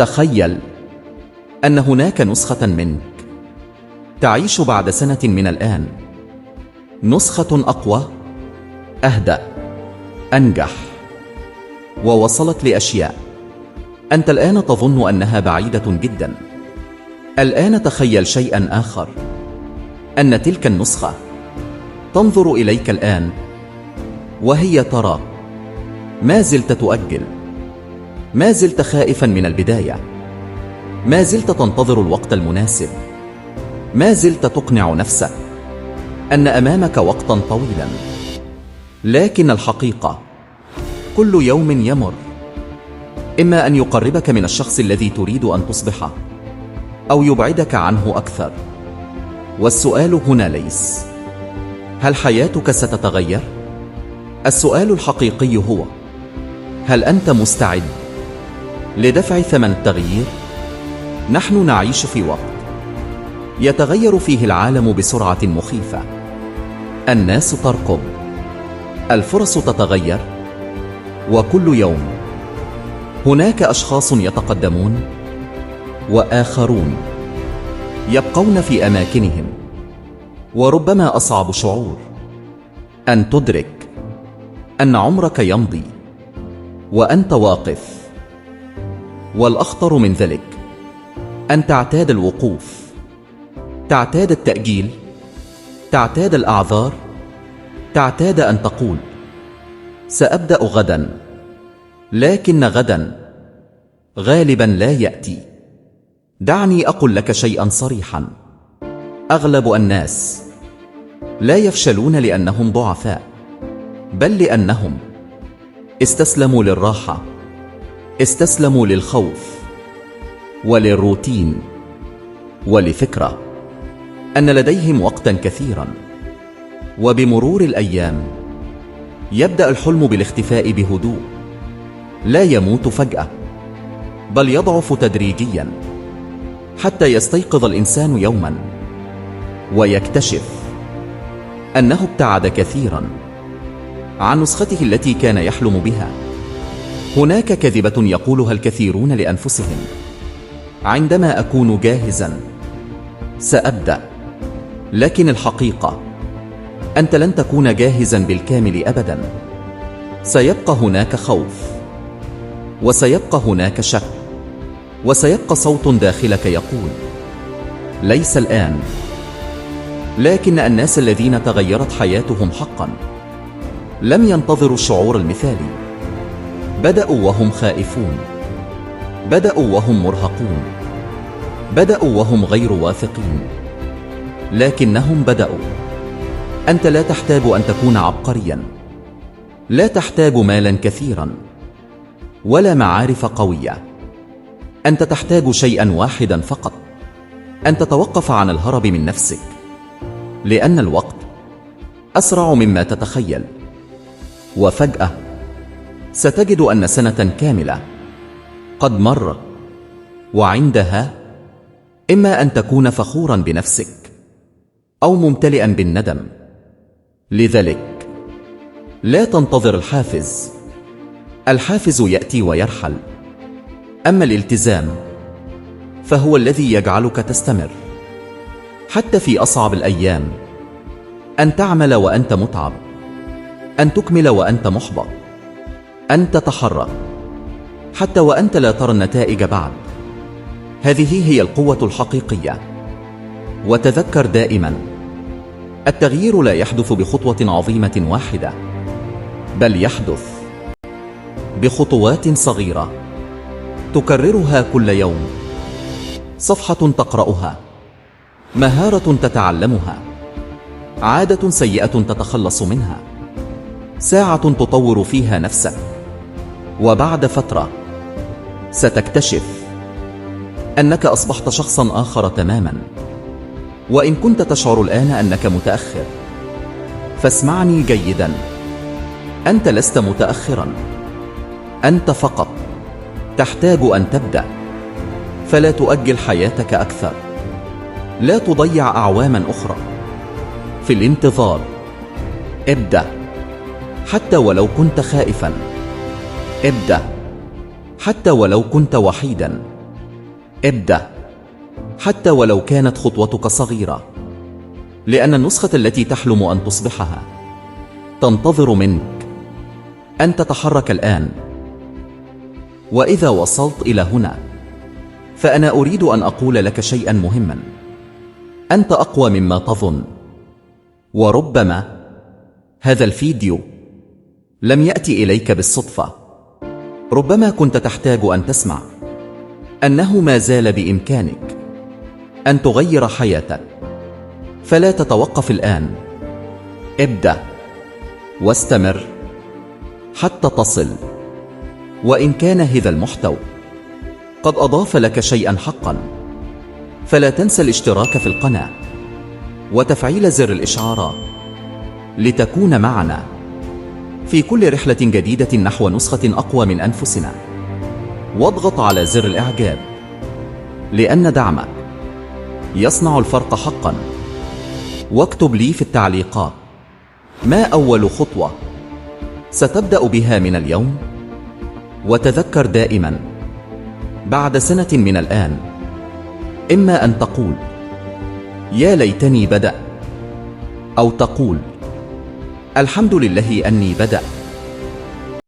تخيل أن هناك نسخة منك تعيش بعد سنة من الآن، نسخة أقوى، أهدأ، أنجح، ووصلت لأشياء أنت الآن تظن أنها بعيدة جدا. الآن تخيل شيئا آخر، أن تلك النسخة تنظر إليك الآن وهي ترى ما زلت تؤجل، ما زلت خائفا من البداية، ما زلت تنتظر الوقت المناسب، ما زلت تقنع نفسك أن أمامك وقتا طويلا. لكن الحقيقة كل يوم يمر إما أن يقربك من الشخص الذي تريد أن تصبحه أو يبعدك عنه أكثر. والسؤال هنا ليس هل حياتك ستتغير؟ السؤال الحقيقي هو هل أنت مستعد لدفع ثمن التغيير؟ نحن نعيش في وقت يتغير فيه العالم بسرعة مخيفة، الناس تركض، الفرص تتغير، وكل يوم هناك أشخاص يتقدمون وآخرون يبقون في أماكنهم. وربما أصعب شعور أن تدرك أن عمرك يمضي وأنت واقف، والأخطر من ذلك أن تعتاد الوقوف، تعتاد التأجيل، تعتاد الأعذار، تعتاد أن تقول سأبدأ غدا، لكن غدا غالبا لا يأتي. دعني أقول لك شيئا صريحا، أغلب الناس لا يفشلون لأنهم ضعفاء، بل لأنهم استسلموا للراحة، استسلموا للخوف وللروتين ولفكرة أن لديهم وقتا كثيرا. وبمرور الأيام يبدأ الحلم بالاختفاء بهدوء، لا يموت فجأة بل يضعف تدريجيا حتى يستيقظ الإنسان يوما ويكتشف أنه ابتعد كثيرا عن نسخته التي كان يحلم بها. هناك كذبة يقولها الكثيرون لأنفسهم: عندما أكون جاهزا سأبدأ. لكن الحقيقة أنت لن تكون جاهزا بالكامل أبدا. سيبقى هناك خوف، وسيبقى هناك شك، وسيبقى صوت داخلك يقول ليس الآن. لكن الناس الذين تغيرت حياتهم حقا لم ينتظروا الشعور المثالي، بدأوا وهم خائفون، بدأوا وهم مرهقون، بدأوا وهم غير واثقين، لكنهم بدأوا. أنت لا تحتاج أن تكون عبقريا، لا تحتاج مالا كثيرا ولا معارف قوية. أنت تحتاج شيئا واحدا فقط، أن تتوقف عن الهرب من نفسك، لأن الوقت أسرع مما تتخيل. وفجأة ستجد أن سنة كاملة قد مر، وعندها إما أن تكون فخورا بنفسك أو ممتلئا بالندم. لذلك لا تنتظر الحافز، الحافز يأتي ويرحل، أما الالتزام فهو الذي يجعلك تستمر حتى في أصعب الأيام. أن تعمل وأنت متعب، أن تكمل وأنت محبط، أن تتحرك حتى وأنت لا ترى النتائج بعد. هذه هي القوة الحقيقية. وتذكر دائما، التغيير لا يحدث بخطوة عظيمة واحدة، بل يحدث بخطوات صغيرة تكررها كل يوم. صفحة تقرأها، مهارة تتعلمها، عادة سيئة تتخلص منها، ساعة تطور فيها نفسك. وبعد فترة ستكتشف أنك أصبحت شخصا آخر تماما. وإن كنت تشعر الآن أنك متأخر، فاسمعني جيدا، أنت لست متأخرا، أنت فقط تحتاج أن تبدأ. فلا تؤجل حياتك أكثر، لا تضيع أعواما أخرى في الانتظار. ابدأ حتى ولو كنت خائفا، ابدأ حتى ولو كنت وحيدا. ابدأ، حتى ولو كانت خطوتك صغيرة، لأن النسخة التي تحلم أن تصبحها تنتظر منك أن تتحرك الآن. وإذا وصلت إلى هنا فأنا أريد أن أقول لك شيئا مهما: أنت أقوى مما تظن. وربما هذا الفيديو لم يأتي إليك بالصدفة، ربما كنت تحتاج أن تسمع أنه ما زال بإمكانك أن تغير حياتك. فلا تتوقف الآن، ابدأ واستمر حتى تصل. وإن كان هذا المحتوى قد أضاف لك شيئا حقا، فلا تنسى الاشتراك في القناة وتفعيل زر الإشعارات لتكون معنا في كل رحلة جديدة نحو نسخة أقوى من أنفسنا. واضغط على زر الإعجاب، لأن دعمك يصنع الفرق حقا. واكتب لي في التعليقات: ما أول خطوة ستبدأ بها من اليوم؟ وتذكر دائما، بعد سنة من الآن، إما أن تقول يا ليتني بدأ، أو تقول الحمد لله أني بدأت.